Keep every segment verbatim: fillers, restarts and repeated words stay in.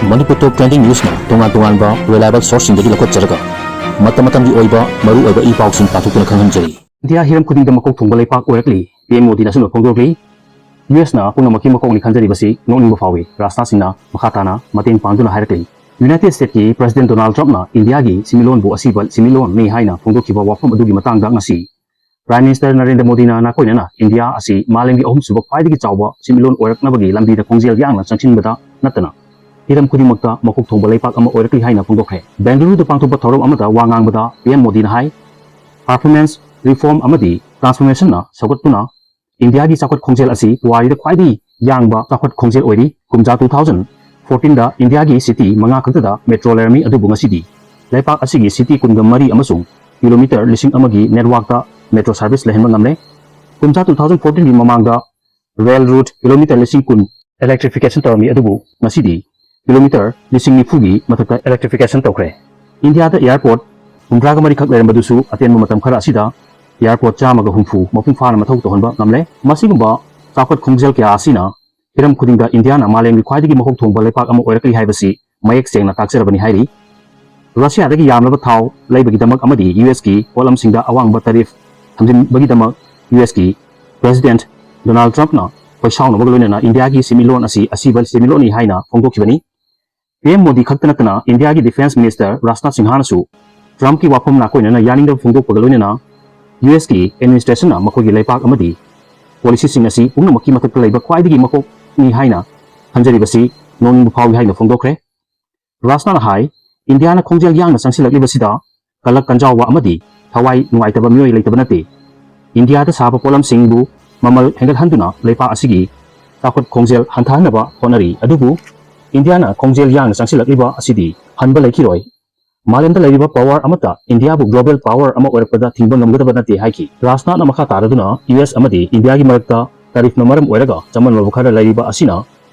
ꯃꯅꯤꯄꯨꯔ ꯇꯣꯞ trending ꯅ꯭ꯌꯨꯁꯅ ꯇꯣꯉꯥꯟ ꯇꯣꯉꯥꯟꯕ reliable ꯁꯣꯔꯁꯁꯤꯡꯗꯒꯤ ꯂꯧꯈꯠꯆꯔꯒ ꯃꯇꯝ ꯃꯇꯝꯒꯤ ꯑꯣꯏꯕ ꯃꯔꯨ ꯑꯣꯏꯕ ꯏ ꯄꯥꯎꯁꯤꯡ ꯄꯥꯊꯣꯛꯇꯨꯅ ꯈꯪꯍꯟꯖꯔꯤ꯫ ꯏꯟꯗꯤꯌꯥ ꯍꯤꯔꯝ ꯈꯨꯗꯤꯡꯗ ꯃꯀꯣꯛ ꯊꯣꯡꯕ ꯂꯩꯄꯥꯛ ꯑꯣꯏꯔꯛꯂꯤ, ꯄꯤ ꯑꯦꯝ ꯃꯣꯗꯤꯅ ꯑꯁꯨꯝꯅ ꯐꯣꯡꯗꯣꯛꯂꯤ꯫ ꯌꯨ ꯑꯦꯁꯅ ꯄꯨꯝꯅꯃꯛꯀꯤ ꯃꯀꯣꯛꯅꯤ ꯈꯟꯖꯔꯤꯕꯁꯤ ꯅꯣꯛꯅꯤꯡꯕ ꯐꯥꯎꯏ, ꯔꯥꯖꯅꯥꯊ ꯁꯤꯡꯅ ꯃꯈꯥ ꯇꯥꯅ ꯃꯇꯦꯡ ꯄꯥꯡꯗꯨꯅ ꯍꯥꯏꯔꯛꯂꯤ꯫ ꯌꯨꯅꯥꯏꯇꯦꯗ ꯁ꯭ꯇꯦꯠꯀꯤ ꯄ꯭ꯔꯦꯁꯤꯗꯦꯟꯠ ꯗꯣꯅꯥꯜꯗ ꯇ꯭ꯔꯝꯞꯅ ꯏꯟꯗꯤꯌꯥꯒꯤ ꯁꯤꯟꯃꯤꯠꯂꯣꯟꯕꯨ ꯑꯁꯤꯕ ꯁꯤꯟꯃꯤꯠꯂꯣꯟꯅꯤ ꯍꯥꯏꯅ ꯐꯣꯡꯗꯣꯛꯈꯤꯕ ꯋꯥꯐꯝ ꯑꯗꯨꯒꯤ ꯃꯇꯥꯡꯗ ꯉꯁꯤ ꯄ꯭ꯔꯥꯏꯝ ꯃꯤꯅꯤꯁꯇꯔ ꯅꯔꯦꯟꯗ꯭ꯔ ꯃꯣꯗꯤꯅ ꯅꯥꯀꯣꯏꯅꯅ ꯏꯟꯗꯤꯌꯥ ꯑꯁꯤ ꯃꯥꯂꯦꯝꯒꯤ ꯑꯍꯨꯝꯁꯨꯕ ꯈ꯭ꯋꯥꯏꯗꯒꯤ ꯆꯥꯎꯕ ꯁꯤꯟꯃꯤꯠꯂꯣꯟ ꯑꯣꯏꯔꯛꯅꯕꯒꯤ ꯂꯝꯕꯤꯗ ꯈꯣꯡꯖꯦꯜ ꯌꯥꯡꯅ ꯆꯪꯁꯤꯟꯕꯗ ꯅꯠꯇꯅ ꯍꯤꯔꯝ ꯈꯨꯗꯤꯡꯃꯛꯇ ꯃꯀꯣꯛ ꯊꯣꯡꯕ ꯂꯩꯄꯥꯛ ꯑꯃ ꯑꯣꯏꯔꯛꯂꯤ ꯍꯥꯏꯅ ꯐꯣꯡꯗꯣꯛꯈ꯭ꯔꯦ꯫ ꯕꯦꯡꯒꯂꯨꯔꯨꯗ ꯄꯥꯡꯊꯣꯛꯄ ꯊꯧꯔꯝ ꯑꯃꯗ ꯋꯥ ꯉꯥꯡꯕꯗ ꯄꯤ ꯑꯦꯝ ꯃꯣꯗꯤꯅ ꯍꯥꯏ, ꯄꯔꯐꯣꯔꯃꯦꯟꯁ, ꯔꯤꯐꯣꯔꯝ ꯑꯃꯗꯤ ꯇ꯭ꯔꯥꯟꯁꯐꯣꯔꯃꯦꯁꯟꯅ ꯁꯧꯒꯠꯇꯨꯅ ꯏꯟꯗꯤꯌꯥꯒꯤ ꯆꯥꯎꯈꯠ ꯈꯣꯡꯖꯦꯜ ꯑꯁꯤ ꯄꯨꯋꯥꯔꯤꯗ ꯈ꯭ꯋꯥꯏꯗꯒꯤ ꯌꯥꯡꯕ ꯆꯥꯎꯈꯠ ꯈꯣꯡꯖꯦꯜ ꯑꯣꯏꯔꯤ꯫ ꯀꯨꯝꯖꯥ ꯇꯨ ꯊꯥꯎꯖꯟ ꯐꯣꯔꯇꯤꯟꯗ ꯏꯟꯗꯤꯌꯥꯒꯤ ꯁꯤꯇꯤ ꯃꯉꯥ ꯈꯛꯇꯗ ꯃꯦꯇ꯭ꯔꯣ ꯂꯩꯔꯝꯃꯤ, ꯑꯗꯨꯕꯨ ꯉꯁꯤꯗꯤ ꯂꯩꯄꯥꯛ ꯑꯁꯤꯒꯤ ꯁꯤꯇꯤ ꯀꯨꯟꯒ ꯃꯔꯤ ꯑꯃꯁꯨꯡ ꯀꯤꯂꯣꯃꯤꯇꯔ ꯂꯤꯁꯤꯡ ꯑꯃꯒꯤ ꯅꯦꯠꯋꯥꯛꯇ ꯃꯦꯇ꯭ꯔꯣ ꯁꯥꯔꯚꯤꯁ ꯂꯩꯍꯟꯕ ꯉꯝꯂꯦ꯫ ꯀꯨꯝꯖꯥ ꯇꯨ ꯊꯥꯎꯖꯟ ꯐꯣꯔꯇꯤꯟꯒꯤ ꯃꯃꯥꯡꯗ ꯔꯦꯜ ꯔꯨꯠ ꯀꯤꯂꯣꯃꯤꯇꯔ ꯂꯤꯁꯤꯡ ꯀꯨꯟ ꯏꯂꯦꯛꯇ꯭ꯔꯤꯐꯤꯀꯦꯁꯟ ꯇꯧꯔꯝꯃꯤ, ꯑꯗꯨꯕꯨ ꯉꯁꯤꯗꯤ ꯀꯤꯂꯣꯃꯤꯇꯔ ꯂꯤꯁꯤꯡ ꯅꯤꯐꯨꯒꯤ ꯃꯊꯛꯇ ꯏꯂꯦꯛꯇ꯭ꯔꯤꯐꯤꯀꯦꯁꯟ ꯇꯧꯈ꯭ꯔꯦ꯫ ꯏꯟꯗꯤꯌꯥꯗ ꯑꯦꯌꯥꯔꯄꯣꯔꯠ ꯍꯨꯝꯗ꯭ꯔꯥꯒ ꯃꯔꯤꯈꯛ ꯂꯩꯔꯝꯕꯗꯨꯁꯨ ꯑꯇꯦꯟꯕ ꯃꯇꯝ ꯈꯔ ꯑꯁꯤꯗ ꯑꯦꯌꯥꯔꯄꯣꯔꯠ ꯆꯥꯝꯃꯒ ꯍꯨꯝꯐꯨ ꯃꯄꯨꯡ ꯐꯥꯅ ꯃꯊꯧ ꯇꯧꯍꯟꯕ ꯉꯝꯂꯦ꯫ ꯃꯁꯤꯒꯨꯝꯕ ꯆꯥꯎꯈꯠ ꯈꯣꯡꯖꯦꯜ ꯀꯌꯥ ꯑꯁꯤꯅ ꯍꯤꯔꯝ ꯈꯨꯗꯤꯡꯗ ꯏꯟꯗꯤꯌꯥꯅ ꯃꯥꯂꯦꯝꯒꯤ ꯈ꯭ꯋꯥꯏꯗꯒꯤ ꯃꯀꯣꯛ ꯊꯣꯡꯕ ꯂꯩꯄꯥꯛ ꯑꯃ ꯑꯣꯏꯔꯛꯂꯤ ꯍꯥꯏꯕꯁꯤ ꯃꯌꯦꯛ ꯁꯦꯡꯅ ꯇꯥꯛꯆꯔꯕꯅꯤ ꯍꯥꯏꯔꯤ꯫ ꯔꯁꯤꯌꯥꯗꯒꯤ ꯌꯥꯝꯂꯕ ꯊꯥꯎ ꯂꯩꯕꯒꯤꯗꯃꯛ ꯑꯃꯗꯤ ꯌꯨ ꯑꯦꯁꯀꯤ ꯄꯣꯠꯂꯝꯁꯤꯡꯗ ꯑꯋꯥꯡꯕ ꯇꯦꯔꯤꯐ ꯊꯝꯖꯤꯟꯕꯒꯤꯗꯃꯛ ꯌꯨ ꯑꯦꯁꯀꯤ ꯄ꯭ꯔꯦꯁꯤꯗꯦꯟꯠ ꯗꯣꯅꯥꯜꯗ ꯇ꯭ꯔꯝꯞꯅ ꯈꯣꯏꯁꯥꯎꯅꯕꯒ ꯂꯣꯏꯅꯅ ꯏꯟꯗꯤꯌꯥꯒꯤ ꯁꯤꯟꯃꯤꯠꯂꯣꯟ ꯑꯁꯤ ꯑꯁꯤꯕ ꯁꯤꯟꯃꯤꯠꯂꯣꯟꯅꯤ ꯍꯥꯏꯅ ꯐꯣꯡꯗꯣꯛꯈꯤꯕꯅꯤ꯫ ꯄꯤ ꯑꯦꯝ ꯃꯣꯗꯤ ꯈꯛꯇ ꯅꯠꯇꯅ ꯏꯟꯗꯤꯌꯥꯒꯤ ꯗꯤꯐꯦꯟꯁ ꯃꯤꯅꯤꯁꯇꯔ ꯔꯥꯖꯅꯥꯊ ꯁꯤꯡꯍꯅꯁꯨ ꯇ꯭ꯔꯝꯞꯀꯤ ꯋꯥꯐꯝ ꯅꯥꯀꯣꯏꯅꯅ ꯌꯥꯅꯤꯡꯗꯕ ꯐꯣꯡꯗꯣꯛꯄꯒ ꯂꯣꯏꯅꯅ ꯌꯨ ꯑꯦꯁꯀꯤ ꯑꯦꯗꯃꯤꯅꯤꯁꯇ꯭ꯔꯦꯁꯟꯅ ꯃꯈꯣꯏꯒꯤ ꯂꯩꯄꯥꯛ ꯑꯃꯗꯤ ꯄꯣꯂꯤꯁꯤꯁꯤꯡ ꯑꯁꯤ ꯄꯨꯝꯅꯃꯛꯀꯤ ꯃꯊꯛꯇ ꯂꯩꯕ ꯈ꯭ꯋꯥꯏꯗꯒꯤ ꯃꯀꯣꯛꯅꯤ ꯍꯥꯏꯅ ꯈꯟꯖꯔꯤꯕꯁꯤ ꯅꯣꯛꯅꯤꯡꯕ ꯐꯥꯎꯏ ꯍꯥꯏꯅ ꯐꯣꯡꯗꯣꯛꯈ꯭ꯔꯦ꯫ ꯔꯥꯖꯅꯥꯊꯅ ꯍꯥꯏ, ꯏꯟꯗꯤꯌꯥꯅ ꯈꯣꯡꯖꯦꯜ ꯌꯥꯡꯅ ꯆꯪꯁꯤꯜꯂꯛꯂꯤꯕꯁꯤꯗ ꯀꯂꯛ ꯀꯟꯖꯥꯎꯕ ꯑꯃꯗꯤ ꯊꯋꯥꯏ ꯅꯨꯡꯉꯥꯏꯇꯕ ꯃꯤꯑꯣꯏ ꯂꯩꯇꯕ ꯅꯠꯇꯦ꯫ ꯏꯟꯗꯤꯌꯥꯗ ꯁꯥꯕ ꯄꯣꯠꯂꯝꯁꯤꯡꯕꯨ ꯃꯃꯜ ꯍꯦꯟꯒꯠꯍꯟꯗꯨꯅ ꯂꯩꯄꯥꯛ ꯑꯁꯤꯒꯤ ꯆꯥꯎꯈꯠ ꯈꯣꯡꯖꯦꯜ ꯍꯟꯊꯍꯟꯅꯕ ꯍꯣꯠꯅꯔꯤ, ꯑꯗꯨꯕꯨ ꯏꯟꯗꯤꯌꯥꯅ ꯈꯣꯡꯖꯦꯜ ꯌꯥꯡꯅ ꯆꯪꯁꯤꯜꯂꯛꯂꯤꯕ ꯑꯁꯤꯗꯤ ꯍꯟꯕ ꯂꯩꯈꯤꯔꯣꯏ꯫ ꯃꯥꯂꯦꯝꯗ ꯂꯩꯔꯤꯕ ꯄꯋꯥꯔ ꯑꯃꯠꯇ ꯏꯟꯗꯤꯌꯥꯕꯨ ꯒ꯭ꯂꯣꯕꯦꯜ ꯄꯋꯥꯔ ꯑꯃ ꯑꯣꯏꯔꯛꯄꯗ ꯊꯤꯡꯕ ꯉꯝꯒꯗꯕ ꯅꯠꯇꯦ ꯍꯥꯏꯈꯤ꯫ ꯔꯥꯖꯅꯥꯊꯅ ꯃꯈꯥ ꯇꯥꯔꯗꯨꯅ ꯌꯨ ꯑꯦꯁ ꯑꯃꯗꯤ ꯏꯟꯗꯤꯌꯥꯒꯤ ꯃꯔꯛꯇ ꯇꯦꯔꯤꯐꯅ ꯃꯔꯝ ꯑꯣꯏꯔꯒ ꯆꯃꯝꯅꯕ ꯈꯔ ꯂꯩꯔꯤꯕ ꯑꯁꯤꯅ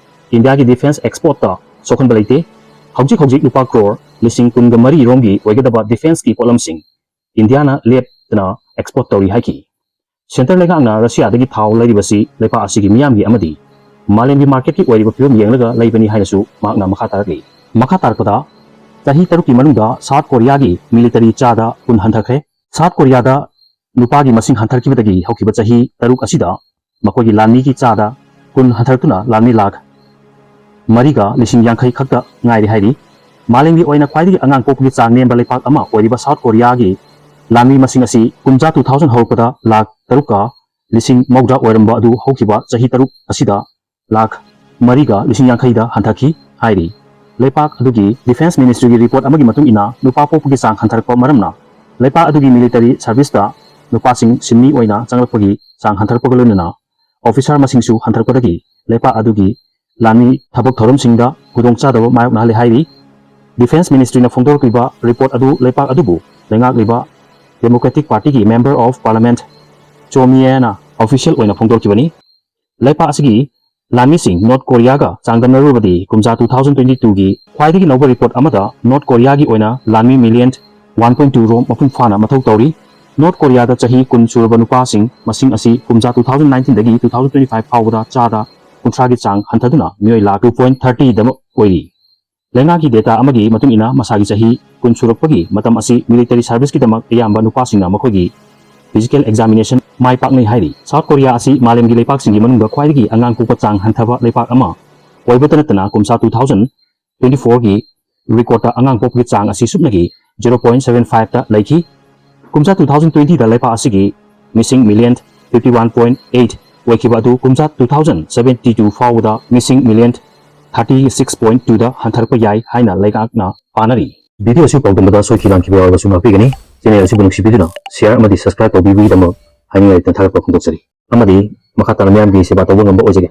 ꯏꯟꯗꯤꯌꯥꯒꯤ ꯗꯤꯐꯦꯟꯁ ꯑꯦꯛꯁꯄꯣꯔꯠꯇ ꯁꯣꯛꯍꯟꯕ ꯂꯩꯇꯦ꯫ ꯍꯧꯖꯤꯛ ꯍꯧꯖꯤꯛ ꯂꯨꯄꯥ ꯀ꯭ꯔꯣꯔ ꯂꯤꯁꯤꯡ ꯀꯨꯟꯒ ꯃꯔꯤ ꯔꯣꯝꯒꯤ ꯑꯣꯏꯒꯗꯕ ꯗꯤꯐꯦꯟꯁꯀꯤ ꯄꯣꯠꯂꯝꯁꯤꯡ ꯏꯟꯗꯤꯌꯥꯅ ꯂꯦꯞꯇꯅ ꯑꯦꯛꯁꯄꯣꯔꯠ ꯇꯧꯔꯤ ꯍꯥꯏꯈꯤ꯫ ꯁꯦꯟꯇꯔ ꯂꯩꯉꯥꯛꯅ ꯔꯁꯤꯌꯥꯗꯒꯤ ꯊꯥꯎ ꯂꯩꯔꯤꯕꯁꯤ ꯂꯩꯄꯥꯛ ꯑꯁꯤꯒꯤ ꯃꯤꯌꯥꯝꯒꯤ ꯑꯃꯗꯤ ꯃꯥꯂꯦꯝꯒꯤ ꯃꯥꯔꯀꯦꯠꯀꯤ ꯑꯣꯏꯔꯤꯕ ꯐꯤꯕꯝ ꯌꯦꯡꯂꯒ ꯂꯩꯕꯅꯤ ꯍꯥꯏꯅꯁꯨ ꯃꯍꯥꯛꯅ ꯃꯈꯥ ꯇꯥꯔꯛꯂꯤ꯫ ꯃꯈꯥ ꯇꯥꯔꯛꯄꯗ, ꯆꯍꯤ ꯇꯔꯨꯛꯀꯤ ꯃꯅꯨꯡꯗ ꯁꯥꯎꯠ ꯀꯣꯔꯤꯌꯥꯒꯤ ꯃꯤꯂꯤꯇꯔꯤ ꯆꯥꯗ ꯀꯨꯟ ꯍꯟꯊꯈ꯭ꯔꯦ꯫ ꯁꯥꯎꯠ ꯀꯣꯔꯤꯌꯥꯗ ꯅꯨꯄꯥꯒꯤ ꯃꯁꯤꯡ ꯍꯟꯊꯔꯛꯈꯤꯕꯗꯒꯤ ꯍꯧꯈꯤꯕ ꯆꯍꯤ ꯇꯔꯨꯛ ꯑꯁꯤꯗ ꯃꯈꯣꯏꯒꯤ ꯂꯥꯟꯃꯤꯒꯤ ꯆꯥꯗ ꯀꯨꯟ ꯍꯟꯊꯔꯛꯇꯨꯅ ꯂꯥꯟꯃꯤ ꯂꯥꯈ ꯃꯔꯤꯒ ꯂꯤꯁꯤꯡ ꯌꯥꯡꯈꯩ ꯈꯛꯇ ꯉꯥꯏꯔꯦ ꯍꯥꯏꯔꯤ꯫ ꯃꯥꯂꯦꯝꯒꯤ ꯑꯣꯏꯅ ꯈ꯭ꯋꯥꯏꯗꯒꯤ ꯑꯉꯥꯡ ꯄꯣꯛꯄꯒꯤ ꯆꯥꯡ ꯅꯦꯝꯕ ꯂꯩꯄꯥꯛ ꯑꯃ ꯑꯣꯏꯔꯤꯕ ꯁꯥꯎꯠ ꯀꯣꯔꯤꯌꯥꯒꯤ ꯂꯥꯟꯃꯤ ꯃꯁꯤꯡ ꯑꯁꯤ ꯀꯨꯝꯖꯥ two thousand ꯍꯧꯔꯛꯄꯗ ꯂꯥꯈ ꯇꯔꯨꯛꯀ ꯂꯤꯁꯤꯡ ꯃꯧꯗ꯭ꯔꯥ ꯑꯣꯏꯔꯝꯕ ꯑꯗꯨ ꯍꯧꯈꯤꯕ ꯆꯍꯤ ꯇꯔꯨꯛ ꯑꯁꯤꯗ ꯂꯥꯈ ꯃꯔꯤꯒ ꯂꯤꯁꯤꯡ ꯌꯥꯡꯈꯩꯗ ꯍꯟꯊꯈꯤ ꯍꯥꯏꯔꯤ꯫ ꯂꯩꯄꯥꯛ ꯑꯗꯨꯒꯤ ꯗꯤꯐꯦꯟꯁ ꯃꯤꯅꯤꯁꯇ꯭ꯔꯤꯒꯤ ꯔꯤꯄꯣꯔꯠ ꯑꯃꯒꯤ ꯃꯇꯨꯡ ꯏꯟꯅ, ꯅꯨꯄꯥ ꯄꯣꯛꯄꯒꯤ ꯆꯥꯡ ꯍꯟꯊꯔꯛꯄ ꯃꯔꯝꯅ ꯂꯩꯄꯥꯛ ꯑꯗꯨꯒꯤ ꯃꯤꯂꯤꯇꯔꯤ ꯁꯔꯚꯤꯁꯇ ꯅꯨꯄꯥꯁꯤꯡ ꯁꯤꯟꯃꯤ ꯑꯣꯏꯅ ꯆꯪꯂꯛꯄꯒꯤ ꯆꯥꯡ ꯍꯟꯊꯔꯛꯄꯒ ꯂꯣꯏꯅꯅ ꯑꯣꯐꯤꯁꯥꯔ ꯃꯁꯤꯡꯁꯨ ꯍꯟꯊꯔꯛꯄꯗꯒꯤ ꯂꯩꯄꯥꯛ ꯑꯗꯨꯒꯤ ꯂꯥꯟꯃꯤ ꯊꯕꯛ ꯊꯧꯔꯝꯁꯤꯡꯗ ꯈꯨꯗꯣꯡꯆꯥꯗꯕ ꯃꯥꯌꯣꯛꯅꯍꯜꯂꯦ ꯍꯥꯏꯔꯤ꯫ ꯗꯤꯐꯦꯟꯁ ꯃꯤꯅꯤꯁꯇ꯭ꯔꯤꯅ ꯐꯣꯡꯗꯣꯔꯛꯂꯤꯕ ꯔꯤꯄꯣꯔꯠ ꯑꯗꯨ ꯂꯩꯄꯥꯛ ꯑꯗꯨꯕꯨ ꯂꯩꯉꯥꯛꯂꯤꯕ ꯗꯦꯃꯣꯀ꯭ꯔꯦꯇꯤꯛ ꯄꯥꯔꯇꯤꯒꯤ ꯃꯦꯝꯕꯔ ꯑꯣꯐ ꯄꯥꯔꯂꯤꯌꯥꯃꯦꯟꯠ ꯆꯣ ꯃꯤꯌꯦꯅ ꯑꯣꯐꯤꯁꯤꯌꯦꯜ ꯑꯣꯏꯅ ꯐꯣꯡꯗꯣꯔꯛꯈꯤꯕꯅꯤ꯫ ꯂꯩꯄꯥꯛ ꯑꯁꯤꯒꯤ ꯂꯥꯟꯃꯤꯁꯤꯡ ꯅꯣꯔꯠ ꯀꯣꯔꯤꯌꯥꯒ ꯆꯥꯡꯗꯝꯅꯔꯨꯔꯕꯗꯤ, ꯀꯨꯝꯖꯥ two thousand twenty twoꯒꯤ ꯈ꯭ꯋꯥꯏꯗꯒꯤ ꯅꯧꯕ ꯔꯤꯄꯣꯔꯠ ꯑꯃꯗ ꯅꯣꯔꯠ ꯀꯣꯔꯤꯌꯥꯒꯤ ꯑꯣꯏꯅ ꯂꯥꯟꯃꯤ ꯃꯤꯂꯤꯌꯟ one point two ꯔꯣꯝ ꯃꯄꯨꯡ ꯐꯥꯅ ꯃꯊꯧ ꯇꯧꯔꯤ꯫ ꯅꯣꯔꯠ ꯀꯣꯔꯤꯌꯥꯗ ꯆꯍꯤ ꯀꯨꯟ ꯁꯨꯔꯕ ꯅꯨꯄꯥꯁꯤꯡ ꯃꯁꯤꯡ ꯑꯁꯤ ꯀꯨꯝꯖꯥ two thousand nineteenꯗꯒꯤ two thousand twenty five ꯐꯥꯎꯕꯗ ꯆꯥꯗ ꯀꯨꯟꯊ꯭ꯔꯥꯒꯤ ꯆꯥꯡ ꯍꯟꯊꯗꯨꯅ ꯃꯤꯑꯣꯏ ꯂꯥꯈ two point thirty ꯗꯃꯛ ꯑꯣꯏꯔꯤ꯫ ꯂꯩꯉꯥꯛꯀꯤ ꯗꯦꯇꯥ ꯑꯃꯒꯤ ꯃꯇꯨꯡ ꯏꯟꯅ, ꯃꯁꯥꯒꯤ ꯆꯍꯤ ꯀꯨꯟ ꯁꯨꯔꯛꯄꯒꯤ ꯃꯇꯝ ꯑꯁꯤ ꯃꯤꯂꯤꯇꯔꯤ ꯁꯔꯚꯤꯁꯀꯤꯗꯃꯛ ꯑꯌꯥꯝꯕ ꯅꯨꯄꯥꯁꯤꯡꯅ ꯃꯈꯣꯏꯒꯤ ꯐꯤꯖꯤꯀꯦꯜ ꯑꯦꯛꯖꯥꯃꯤꯅꯦꯁꯟ ꯃꯥꯏ ꯄꯥꯛꯅꯩ ꯍꯥꯏꯔꯤ꯫ ꯁꯥꯎꯠ ꯀꯣꯔꯤꯌꯥ ꯑꯁꯤ ꯃꯥꯂꯦꯝꯒꯤ ꯂꯩꯄꯥꯛꯁꯤꯡꯒꯤ ꯃꯅꯨꯡꯗ ꯈ꯭ꯋꯥꯏꯗꯒꯤ ꯑꯉꯥꯡ ꯄꯣꯛꯄ ꯆꯥꯡ ꯍꯟꯊꯕ ꯂꯩꯄꯥꯛ ꯑꯃ ꯑꯣꯏꯕꯇ ꯅꯠꯇꯅ, ꯀꯨꯝꯁꯥ two thousand twenty fourꯒꯤ ꯔꯦꯀꯣꯔꯗꯇ ꯑꯉꯥꯡ ꯄꯣꯛꯄꯒꯤ ꯆꯥꯡ ꯑꯁꯤ ꯁꯨꯞꯅꯒꯤ zero point seven fiveꯇ ꯂꯩꯈꯤ꯫ ꯀꯨꯝꯖꯥ two thousand twentyꯗ ꯂꯩꯄꯥꯛ ꯑꯁꯤꯒꯤ ꯃꯤꯁꯤꯡ million fifty one point eight ꯑꯣꯏꯈꯤꯕ ꯑꯗꯨ ꯀꯨꯝꯖꯥ two thousand seventy two ꯐꯥꯎꯕꯗ ꯃꯤꯁꯤꯡ ꯃꯤꯂꯤꯌꯟ thirty six point twoꯗ ꯍꯟꯊꯔꯛꯄ ꯌꯥꯏ ꯍꯥꯏꯅ ꯂꯩꯉꯥꯛꯅ ꯄꯥꯅꯔꯤ꯫ ꯚꯤꯗꯤꯑꯣ ꯑꯁꯤ ꯄꯥꯎꯗꯝꯕꯗ ꯁꯣꯏꯈꯤ ꯂꯥꯟꯈꯤꯕ ꯌꯥꯎꯔꯕꯁꯨ ꯉꯥꯛꯄꯤꯒꯅꯤ꯫ ꯆꯦꯅꯦꯜ ꯑꯁꯤꯕꯨ ꯅꯨꯡꯁꯤꯕꯤꯗꯨꯅ ꯁꯤꯌꯥꯔ ꯑꯃꯗꯤ ꯁꯕꯁꯀ꯭ꯔꯥꯏꯕ ꯇꯧꯕꯤꯕꯒꯤꯗꯃꯛ ꯍꯥꯏꯅꯤꯡꯉꯥꯏ ꯂꯩꯇꯅ ꯊꯥꯒꯠꯄ ꯐꯣꯡꯗꯣꯛꯆꯔꯤ꯫ ꯑꯃꯗꯤ ꯃꯈꯥ ꯇꯥꯅ ꯃꯤꯌꯥꯝꯒꯤ ꯁꯦꯕꯥ ꯇꯧꯕ ꯉꯝꯕ ꯑꯣꯏꯖꯒꯦ꯫